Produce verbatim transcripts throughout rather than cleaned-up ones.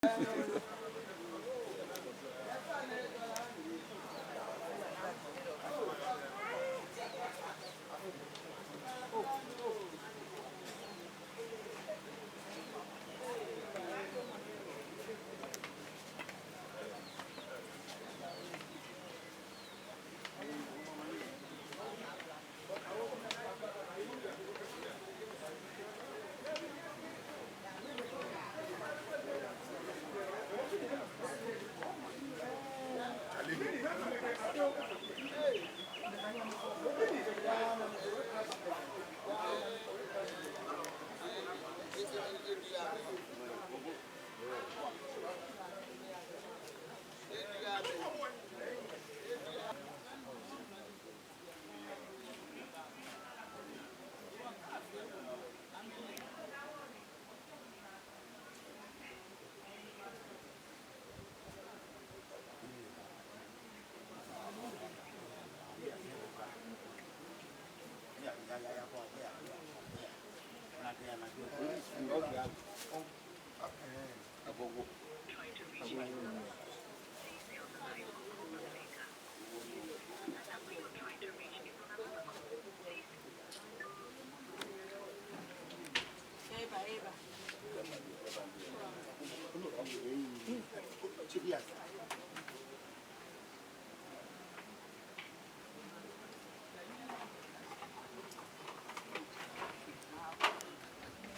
Kɛ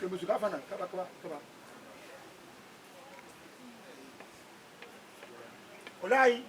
musu kafã naa, kaba, kaba, kaba. Olai.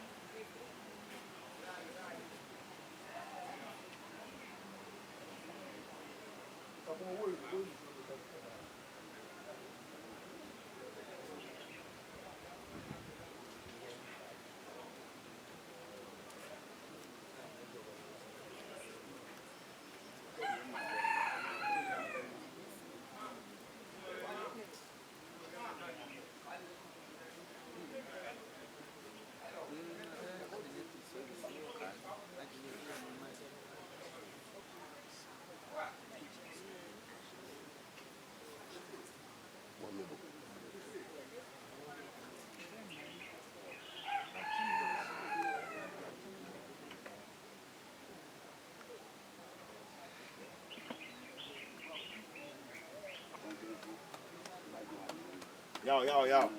Yao, yao, yao.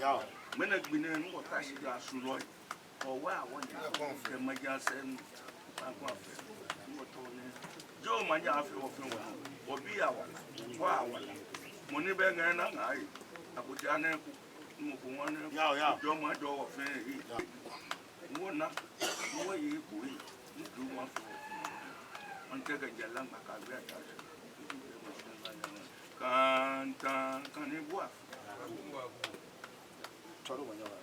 Yao. Mɛnɛ gbi nɛɛ, nɔ ko ta shi ja su lɔ. Kɛ wɔ awɔ ni. Kɛ maja sɛn. Akɔ afee. Nɔ ko tɔ nɛɛ. Jɔɔ maja afee wɔ fɛɛ wɔ. Wɔbii awala. Wɔ awala. Mɔ ni bɛ ŋa naa ŋa yi. Akɔ ja nɛɛ ko. Mɔ ko ŋa nɛɛ. Yao, yao. Jɔɔ maja wɔ fɛɛ yi. Yao. Ŋɔɔ naa, ŋɔɔ ye ko ye, ni du ma fo. Ŋɔɔ tɛ kɛ jala ŋma ka gbɛ ta. Kanta, kani bua. Tɔrɔ ma nya wa.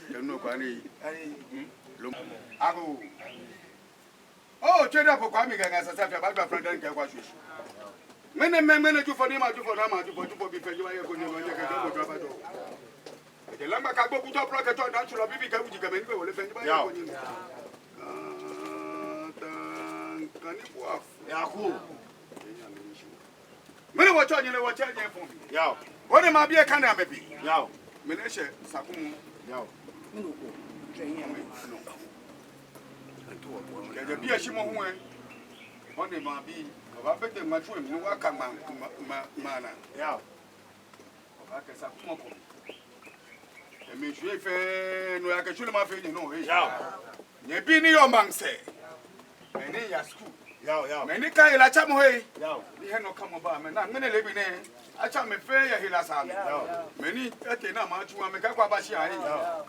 Kɛ nɔ ko ani. Ayi. Lo. Ago. Oo, tsɛ da ko kwa mi ga ŋa sasa fia ba gba franda kɛ kwa shwɛ. Mɛnɛ mɛ mɛnɛ ju fɔ ni ma ju fɔ na ma ju fɔ ju fɔ bi fɛ ju ba ye ko ni ma ye kɛ ju fɔ ju ba do. Kɛ lamba ka gbɔ ku jɔ pro kɛ tɔ na tsulɔ bibi kɛ wuji kɛ mɛ ni bɛ wole fɛ ju ba ye ko ni. Kanta, kani bua. Ya ko. Mɛni wɔtsɔ nyɛ lɛ wɔtsɛ nyɛ fɔ mi. Yao. Wɔni mabi ekane amɛbi. Yao. Mɛni eshɛ Sakumɔ. Yao. Mɛni oko. Tsɛ nyɛ amɛ. Kɛjɛ biɛ shi mɔ hu ɛ. Wɔni mabi. Wɔba fete ŋma tsu ɛ mi ni wɔka ŋma ŋma ŋma naa. Yao. Wɔbakɛ Sakumɔ kɔ. Emi shwie fɛɛ nɔ ya kɛ shwie ma fɛɛ nyɛ nɔ ɛ. Yao. Nyɛbii ni yɔɔ maŋsɛɛ. Mɛi ni yaa skul. Yao, yao. Mɛi ni ka helatsamɔ he. Yao. Ni he nɔ kamɔ ba mɛi naa, mɛni leebi nɛɛ. Atsa mɛi fɛɛ yɛ hela sa mli. Yao. Mɛi ni etee naa ma tsu amɛ kɛ kwa ba shi ayi. Yao.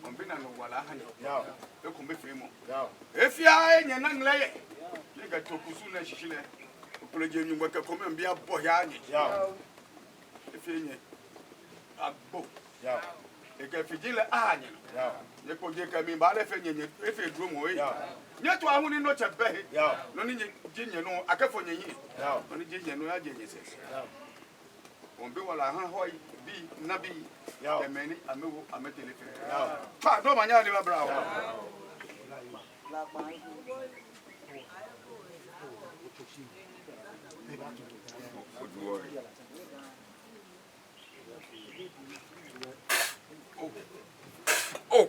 Mɔ bi na nɔ wala hani. Yao. Ekomefeemɔ. Yao. Efia enyɛ naa ŋlɛ yɛ. Ni kɛ to kusum nɛɛ shishi lɛ. Okplejeŋ Nyɔŋmɔ kɛ kɔmɛi bii abɔ he aha nyɛ. Yao. Efee nyɛ agbo. Yao. Ekɛ fiji lɛ aha nyɛnɔ. Yao. Nyɛkpɔji kɛ mli baale efee nyɛ, nyɛ, efee duromɔ ee. Yao. Nyɛtswa hu ni nɔ tsɛ bɛ he. Yao. Nɔ ni nyɛ, ji nyɛnɔ, akɛfɔ nyɛhiɛ. Yao. Nɔ ni ji nyɛnɔ, ajɛ nyɛsɛɛ. Yao. Wɔmiibi wala aha Hɔi bii, Naa bii. Yao. Kɛ mɛi ni amɛwo amɛtee lɛ fɛɛ. Yao. Kpa, dɔ ma nya ni ba bra wɔ. Yao. Oh. Oh.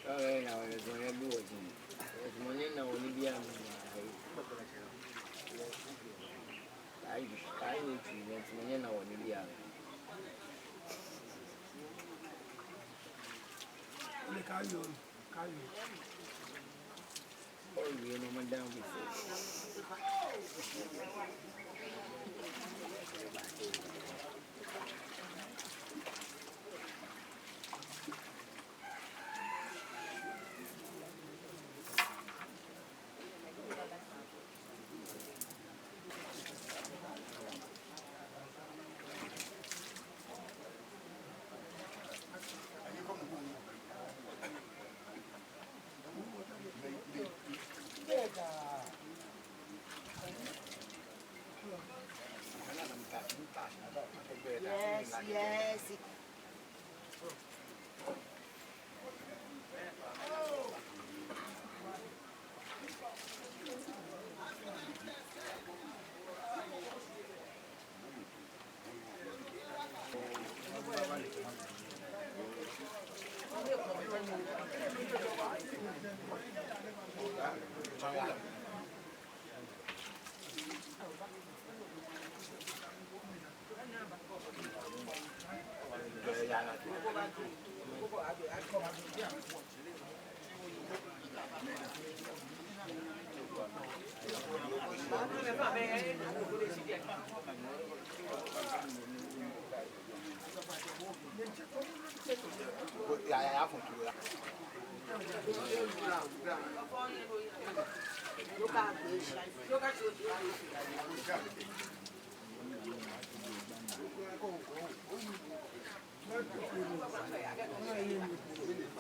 Alright, now let's go ahead and do it. It's money now, we need to be on. Ayi, ayi, it's money now, we need to be on. Ole kaaye, kaaye. Yes, yes.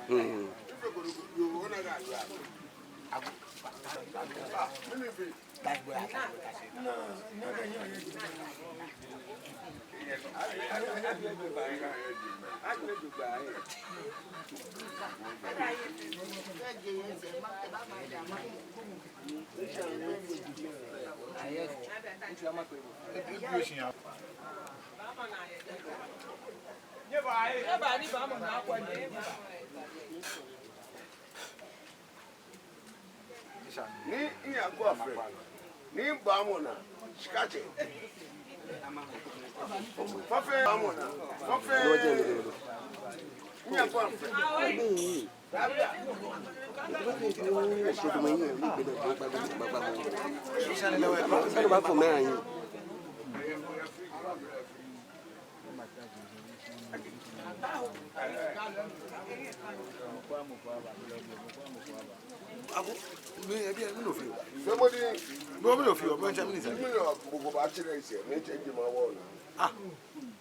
Hmm. Ni miyakwɛ fɛɛ, ni mibamɔ naa, shika tsɛ. Fɛɛ, mibamɔ naa, fɛɛ. Miyakwɛ fɛɛ. Ako, mi, ebi, mi nɔ fɛɛ. Fɛɛ mɔ ni, no, mi nɔ fɛɛ, mi nɔ fɛɛ. Mi nɔ, mɔ ko baatsɛ lɛ sɛɛ, mi tsɛ ji ma wɔ naa. Ah.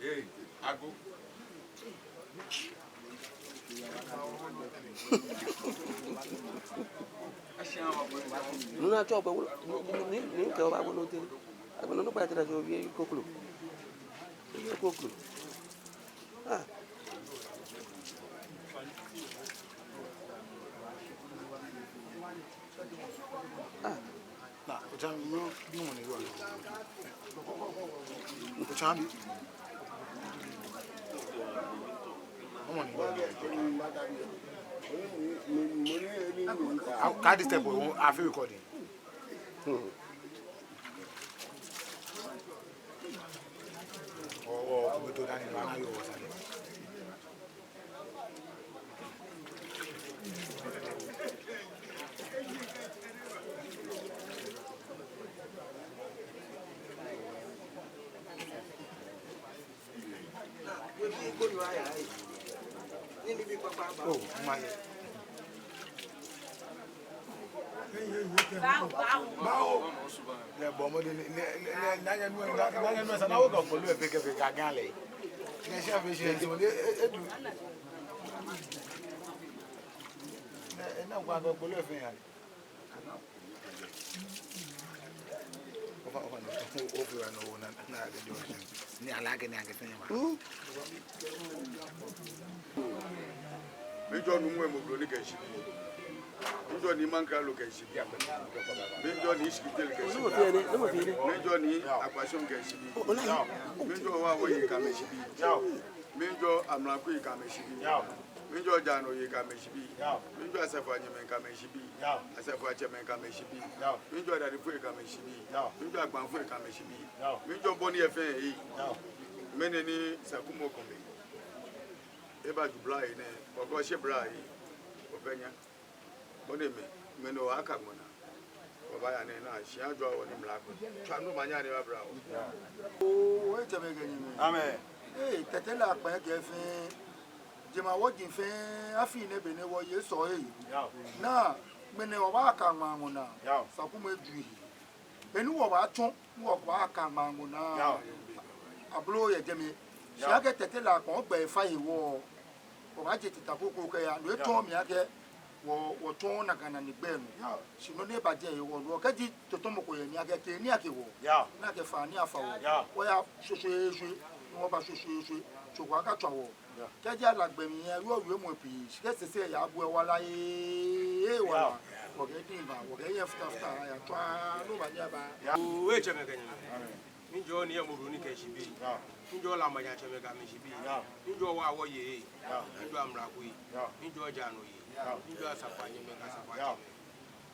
Ee, Ago. Nuna tsɔ bɛ wolo, ni, ni, ni kɛ oba wolo tɛ. Agbɛnɛ onukpa tɛ da tsɔ wie koklo. Wie koklo. Ah. Ah. Na, otsiŋ, no, no, no, no. Otsiŋ bi. No, no, no. Awo, cut this step, oh, I feel recording. Hmm. Oh, oh, we do that in one hour or something. Oh, my. Bawo, bawo. Lɛ bɔ mɔdɛŋ ni, ni, ni, ni, ni, ni, ni, ni, ni, ni, sa na wo ka kpolo efee kɛ fee ka gan lɛ. Ni shi afee shi, ni, e, e, edu. Ni, ni, na wo ka kpolo efee ya. Ofa, ofa, no, ofa, no, na, na, na, ni ala kɛ ni akɛ fee ya. Hmm? Miijɔɔ Nuumo Emɔ Obroni kɛ eshiabii. Miijɔɔ Nii Maŋkralo kɛ eshiabii. Miijɔɔ Nii Shikitele kɛ eshiabii. Miijɔɔ Nii Akwashɔŋ kɛ eshiabii. Miijɔɔ Wɔ Awɔyei kɛ amɛshiabii. Miijɔɔ Amlakuyei kɛ amɛshiabii. Miijɔɔ Jaanɔyei kɛ amɛshiabii. Miijɔɔ Asafoanyɛmɛi kɛ amɛshiabii. Asafoiatsɛmɛi kɛ amɛshiabii. Miijɔɔ Adadifoi kɛ amɛshiabii. Miijɔɔ Agbaafoi kɛ amɛshiabii. Miijɔɔ bɔ ni yɔɔ fɛɛ yi. Mɛni ni Sakumɔ kɔmɛ. Eba ju blai nɛɛ, okɔ shi blai, obɛ nyɛ. Mɔ ni mɛ, mɛni wɔkɛ ŋmɔɔ naa. Wɔbaaya nɛɛ naa, shi ajɔɔ wɔ ni mla ko. Tswa nɔ manya ni wɔbabla wɔ. Oo, etsɛmɛi kɛ nyɛmɛi. Amɛɛ. Ee, Tɛte Lakpa kɛ fɛɛ, jemawɔji fɛɛ, afi nɛɛ be nɛɛ wɔye sɔ ee. Yao. Naa, mɛni wɔbakɛ ŋmɔɔ naa. Yao. Sakumɔ eju ehe. Beni wɔbaatsɔ, ni wɔkɛbakɛ ŋmɔɔ naa. Yao. Abloo yɛ jɛmɛ. Yao. Shi akɛ Tɛte Lakpa gbɛ efa hewɔ. Wɔbaaje tita kroko kɛya. No etsɔɔ mi akɛ wɔ, wɔtsɔ nakai nine gbɛ nɔ. Yao. Shi nɔ ni baajɛ hewɔ nɔ. Kɛji tɔtɔmɔ ko yɛ ni akɛ kɛ ni akɛ wɔ. Yao. Ni akɛ fa ni afa wɔ. Yao. Wɔya shweshweeshwe. Ni wɔba shweshweeshwe. Tsɔko akatswa wɔ. Kɛji ala gbɛ mli yɛ, yɔɔ wiemɔi pii, shi kɛ sɛsɛ ya bu ewala ee, ee wala. Wɔkɛ diŋ ba, wɔkɛ yɛ futafta, ya tswa, no baanyɛ aba. Oo, etsɛmɛi kɛ nyɛmɛi. Miijɔɔ Nii Emɔ Obroni kɛ eshiabii. Miijɔɔ La Maŋtsɛmɛi kɛ amɛshiabii. Miijɔɔ Wɔ Awɔyei. Miijɔɔ Amlakuyei. Miijɔɔ Jaanɔyei. Miijɔɔ Asafoanyɛmɛi kɛ asafoiatsɛmɛi.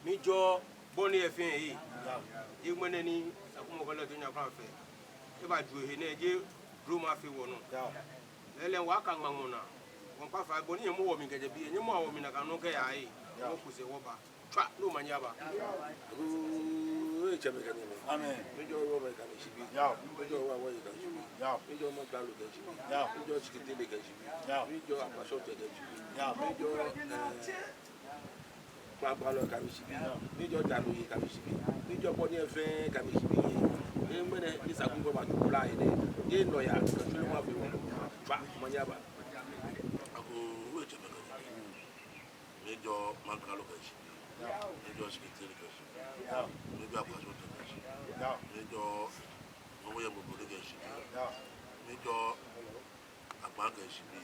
Miijɔɔ bɔ ni yɔɔ fɛɛ yi. Yɛ ŋmɛnɛ ni Sakumɔ kɔ lɛ to nya kpa fɛɛ. Eba ju ehe nɛɛ, jeee dromɔ afee wɔ nɔ. Lɛɛlɛŋ wɔkɛ ŋmɔɔ naa. Wɔmiikpa fai bɔ ni nyɛmɔ wɔ mli kɛjɛ biɛ, nyɛmɔa wɔ mli nakai nɔŋŋ kɛya ee. Wɔkusɛ wɔba. Tswa, no manya ba. Oo, etsɛmɛi kɛ nyɛmɛi. Amɛɛ. Miijɔɔ Wɔ Awɔyei kɛ amɛshiabii. Yao. Miijɔɔ Wɔ Awɔyei kɛ amɛshiabii. Yao. Miijɔɔ Maŋkralo kɛ eshiabii. Yao. Miijɔɔ Shikitele kɛ eshiabii. Yao. Miijɔɔ, eh, Kpakpalɔ kɛ amɛshiabii. Miijɔɔ Jaanɔyei kɛ amɛshiabii. Miijɔɔ bɔ ni yɔɔ fɛɛ kɛ amɛshiabii. Yɛ ŋmɛnɛ ni Sakumɔ ba ju blai nɛɛ. Yɛ nɔyaa, kashulu ma fi wɔ. Tswa, manya ba. Ako, oo, etsɛmɛi kɛ nyɛmɛi. Miijɔɔ Maŋkralo kɛ eshiabii. Miijɔɔ Shikitele kɛ eshiabii. Miijɔɔ Akwashɔŋtsɛ kɛ eshiabii. Miijɔɔ Homowo Yemo Obroni kɛ eshiabii. Miijɔɔ Agbaa kɛ eshiabii.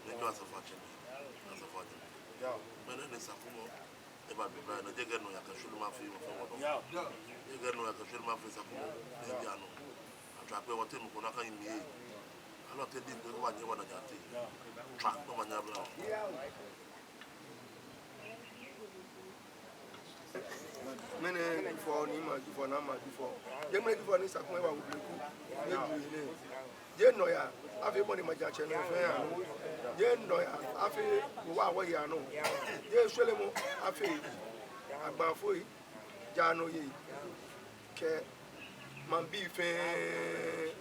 Miijɔɔ Asafoiatsɛmɛi, Asafoianyɛmɛi. Ŋmɛnɛ ni Sakumɔ eba bibioo nɛɛ, jeee kɛ nɔyaa kɛ shweremɔ afee wɔfɛɛ wɔnɔ. Jeee kɛ nɔyaa kɛ shweremɔ afee Sakumɔ ni eji anɔ. Atswa akpe wɔteŋ mɔ ko ni akɛ yi mli yɛ. Aloo te diŋ kɛ wɔbaanyɛ wɔna jate. Tswa, ni omanye aba. Ŋmɛnɛ Jufɔ ni ma Jufɔ ni ma Jufɔ. Jeee ŋmɛnɛ Jufɔ ni Sakumɔ eba wo bleku. Ni eju yi nɛɛ. Jeee nɔyaa afee bɔ ni maŋtsɛmɛi fɛɛ anɔ. Jeee nɔyaa afee wɔwa wɔyi anɔ. Jeee shweremɔ afee agbaafoi, jaanɔyei kɛ maŋbii fɛɛ.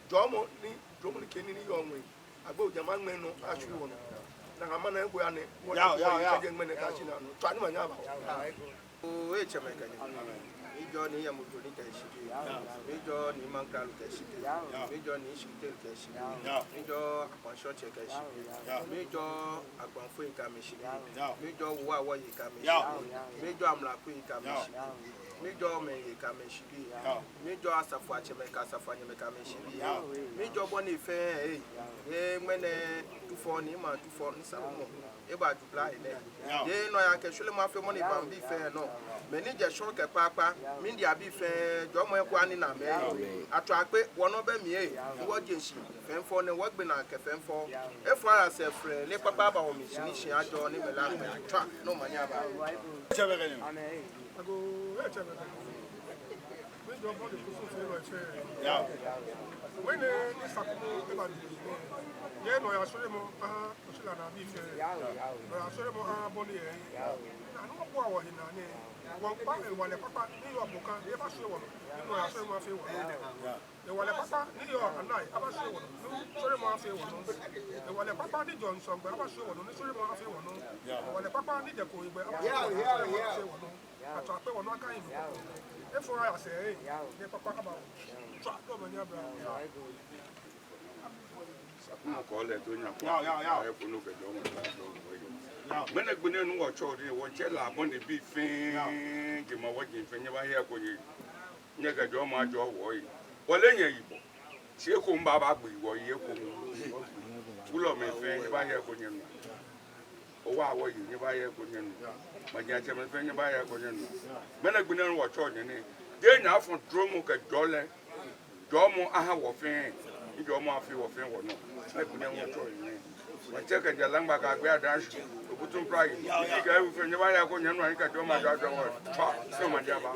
Jɔɔmɔ ni, jɔɔmɔ ni kɛ nii ni yɔɔ ŋwɛi. Agbo jama ŋmɛnɛ nɔ ashwie wɔnɔ. Nakai mana egbo ya nɛɛ. Yao, yao, yao. Kɛjɛ ŋmɛnɛ kɛyashi naanɔ. Tswa ni omanye aba. Oo, ee, tsɛmɛi kɛ nyɛmɛi. Miijɔɔ Nii Yemo Obroni kɛ eshiabii. Miijɔɔ Nii Mankralo kɛ eshiabii. Miijɔɔ Nii Shikitele kɛ eshiabii. Miijɔɔ Akwashɔŋtsɛ kɛ eshiabii. Miijɔɔ agbaafoi kɛ amɛshiabii. Miijɔɔ wɔwa wɔyi kɛ amɛshiabii. Miijɔɔ amlakui kɛ amɛshiabii. Miijɔɔ mɛi kɛ amɛshiabii. Miijɔɔ Asafoiatsɛmɛi kɛ Asafoianyɛmɛi kɛ amɛshiabii. Miijɔɔ bɔ ni fɛɛ, ee, ŋmɛnɛ Jufɔ ni ma Jufɔ ni Sakumɔ eba jubla yi nɛɛ. Jeee nɔyaa kɛ shweremɔ afee mɔ ni ba bii fɛɛ nɔ. Mɛi ni jɛ shɔŋŋ kɛ kpaakpa, miiŋa bii fɛɛ, jɔɔmɔ eko anina amɛ. Atswa akpe, wɔnɔ bɛ mli yɛ, ni wɔje shishi fɛɛfɛo, ni wɔgbe naa kɛ fɛɛfɛo. Efɔŋ aya sɛɛ frɛ, ni kpakpa aba wɔmli shi ni shi ajɔ, ni mɛi lɛ atswa, ni omanye aba. Agoo, ee, tsɛmɛi kɛ nyɛmɛi. Miijɔɔ bɔ ni kusum fɛɛ lɛ fɛɛ. Ŋmɛnɛ ni Sakumɔ eba jubla yi nɛɛ. Jeee nɔyaa shweremɔ aha Oshila naa bii fɛɛ. Nɔyaa shweremɔ aha Bɔle yɛ. Naanɔ wɔbua wɔhe naa nɛɛ. Wɔmiikpa hewalɛ kpakpa ni yɔɔ Boka, ni eba shwie wɔnɔ. Ni nɔyaa shweremɔ afee wɔnɔ. Hewalɛ kpakpa ni yɔɔ Anai, aba shwie wɔnɔ. Ni shweremɔ afee wɔnɔ. Hewalɛ kpakpa ni jɛ Nsɔŋ gbɛ, aba shwie wɔnɔ. Ni shweremɔ afee wɔnɔ. Hewalɛ kpakpa ni jɛ Koi gbɛ, aba shwie wɔnɔ. Ni shweremɔ afee wɔnɔ. Atswa akpe, wɔnɔ akahi nɔ. Efɔŋ aya sɛɛ, ee, ni kpakpa aba. Tswa, ni omanye aba. Sakumɔ kɔɔ lɛ to nya kwa. Yao, yao, yao. Ayɛ kunu kɛ jɔɔmɔ, jɔɔmɔ, jɔɔmɔ. Yao. Ŋmɛnɛ gbi nɛɛ nɔ wɔtsɔ ni wɔtsɛ la bɔ ni bii fɛɛ. Yao. Jɛmɛ wɔji fɛɛ nyɛbaye eko nyɛ. Nyɛkɛ jɔɔmɔ ajɔɔ wɔyi. Wɔle nyɛyibɔ. Shi eko miiba ba gbi wɔyi eko. Wulɔmɛi fɛɛ nyɛbaye eko nyɛnu. Wɔwa wɔyi nyɛbaye eko nyɛnu. Majiatsɛmɛi fɛɛ nyɛbaye eko nyɛnu. Ŋmɛnɛ gbi nɛɛ nɔ wɔtsɔ nyɛ nɛɛ. Jeee nyɛfɔ̃ dromɔ kɛ jɔlɛ. Jɔɔmɔ aha wɔ fɛɛ, ni jɔɔmɔ afee wɔ fɛɛ wɔnɔ. Ŋmɛnɛ gbi nɛɛ nɔ wɔtsɔ nyɛ nɛɛ. Wɔtsɛ kɛjɛ Laŋma kɛyagbe Adashi, Ogutu Mprayi. Ni kɛ ewu fɛɛ nyɛbaye eko nyɛnu, ni kɛ jɔɔmɔ ajɔɔ ajɔɔ wɔ. Tswa, ni omanye aba.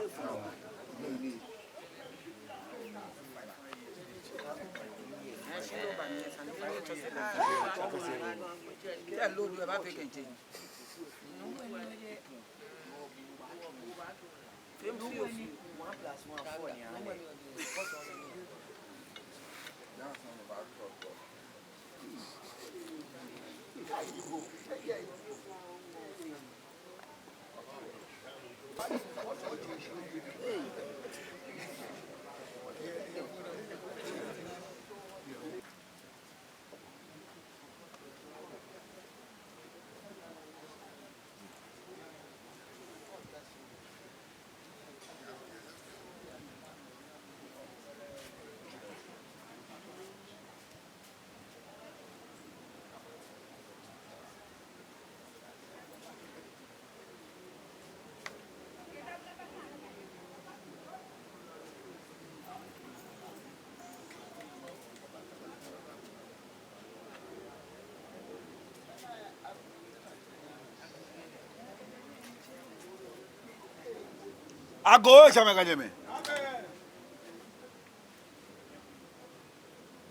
Agoo, tsɛmɛi kɛ nyɛmɛi.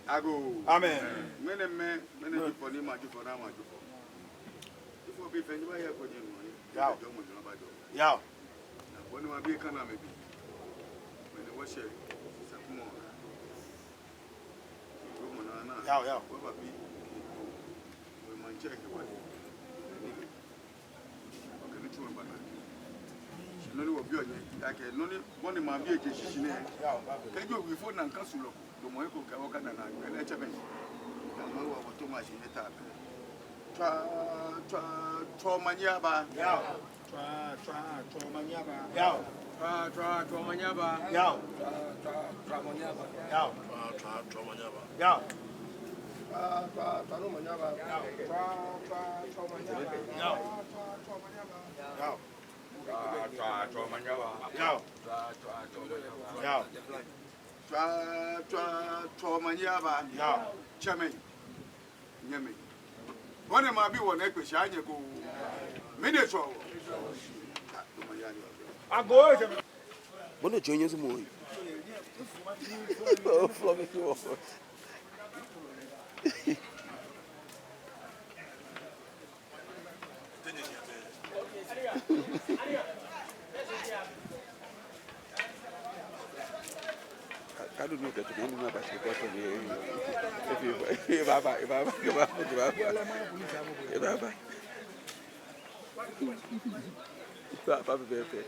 Agoo. Amen. Ŋmɛnɛ mɛi, ŋmɛnɛ Jufɔ ni ma Jufɔ ni ma Jufɔ. Jufɔ bii fɛɛ nyɛbaye eko nyɛnu. Yao. Jɔɔmɔ nyɛnu aba jɔɔ. Yao. Ni bɔ ni mabi akɛ amɛbi. Ŋmɛnɛ wɔshɛ Sakumɔ. Jɔɔmɔ naa naa. Yao, yao. Wɔbabi. Wɔmaŋtsɛ kɛ wɔ. Ni lɛ. Okɛ nitsumɔ bana. Shi nɔ ni wɔbiɔ nyɛ, akɛ nɔ ni, bɔ ni maŋbii eje shishi nɛɛ. Kɛji owifo na ŋka sulɔ ko, gbɔmɔ eko kɛ wɔ ka nana, gbɛ lɛ tsɛmɛi. Kama wɔ, wɔto ma shi nyɛta pɛ. Tswa, tswa, tswa omanye aba. Yao. Tswa, tswa, tswa omanye aba. Yao. Tswa, tswa, tswa omanye aba. Yao. Tswa, tswa, tswa omanye aba. Yao. Tswa, tswa, tswa omanye aba. Yao. Tswa, tswa, tswa omanye aba. Yao. Tswa, tswa, tswa omanye aba. Yao. Tswa, tswa, tswa omanye aba. Yao. Yao. Tswa, tswa, tswa omanye aba. Yao. Tswa, tswa, tswa omanye aba. Yao. Tswa, tswa, tswa omanye aba. Yao. Tsɛmɛi. Nyɛmɛi. Bɔ ni mabi wɔ nɛɛ, kpee shi anyɛ ko. Mɛni tsɔɔ wɔ? Agoo jɛ. Bɔ ni tsɔɔ nyɛ sumɔ yi. Oflɔ mi fi wɔ. Ka-, kadu nu kɛ tu, kɛ nu ma ba shi kɔ tɔ mi. Efi, efi, ebaba, ebaba, ebaba, ebaba. Ebaba. Ebaba, bɛ, bɛ.